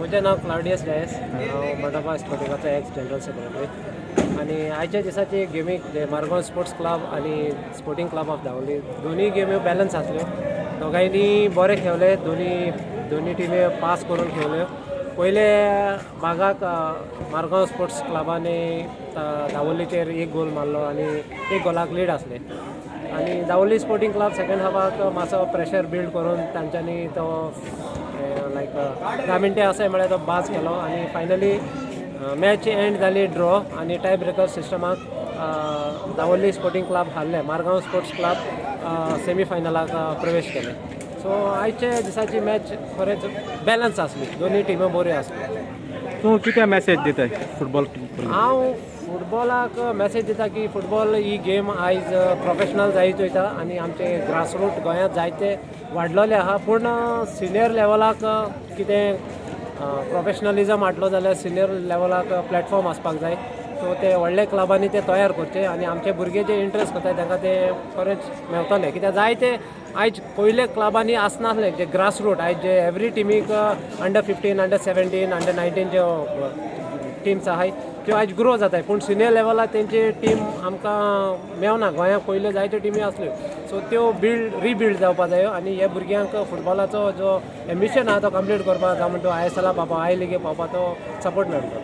म्हजें नांव क्लावडियस डायस. हांव मडगांव स्पोर्टिंगाचो एक्स जनरल सेक्रेटरी आनी आयच्या दिसाची गेमीक मारगांव स्पोर्ट्स क्लब आनी स्पोर्टिंग क्लब ऑफ दावोली दोनूय गेम्यो बॅलन्स आसल्यो. दोगांयनी बरे खेळले. दोनी दोनी टिमी पास करून खेळ्ळ्यो. पयले भागाक मारगांव स्पोर्ट्स क्लबान दावोलीचेर एक गोल मारलो आनी एक गोलाक लीड आसले आनी दावोली स्पोर्टिंग क्लब सेकंड हाफाक मातसो प्रेशर बिल्ड करून तांच्यांनी तो लायक 10 मिनटां आसाय म्हळ्यार तो बाज केलो आनी फायनली मॅच एंड जाली ड्रॉ आनी टाय ब्रेकर सिस्टमाक दावोली स्पोर्टिंग क्लब हारले. मारगांव स्पोर्ट्स क्लब सेमी फायनलाक प्रवेश केले. सो आयच्या दिसाची मॅच खरेंच बॅलन्स आसली. दोनूय टिम्यो बऱ्यो आसल्यो. तूं कितें मॅसेज दिताय फुटबॉल? हांव फुटबॉलाक मॅसेज दिता की फुटबॉल ही गेम आयज प्रोफेशनल जायत वयता आनी आमचे ग्रासरूट गोंयांत जायते वाडलेले आहा, पूण सिनियर लेवलाक कितें प्रोफेशनलिजम हाडलो जाल्यार सिनियर लेवलाक प्लॅटफॉर्म आसपाक जाय. सो ते व्हडले क्लबांनी ते तयार करचे आनी आमचे भुरगे जे इंट्रस्ट करताय तांकां ते खरेंच मेवतले, कित्याक जायते आयज पयले क्लबांनी आसनासले जे ग्रासरूट. आयज जे एवरी टिमीक अंडर 15, अंडर 17, अंडर 19 ज्यो टिम्स आहाय त्यो आयज ग्रो जाताय, पूण सिनियर लेवलार तेंची टीम आमकां मेवना. गोंयांत पयल्यो जायत्यो टिमी आसल्यो, सो त्यो बिल्ड रिबिल्ड जावपा जायो आनी हे भुरग्यांक फुटबॉलाचो जो एम्बिशन आहा तो कंप्लीट करपाक जाय म्हणटा, आयएसएला पावपा, I लिगे पावपा तो सपोर्ट मेळटलो.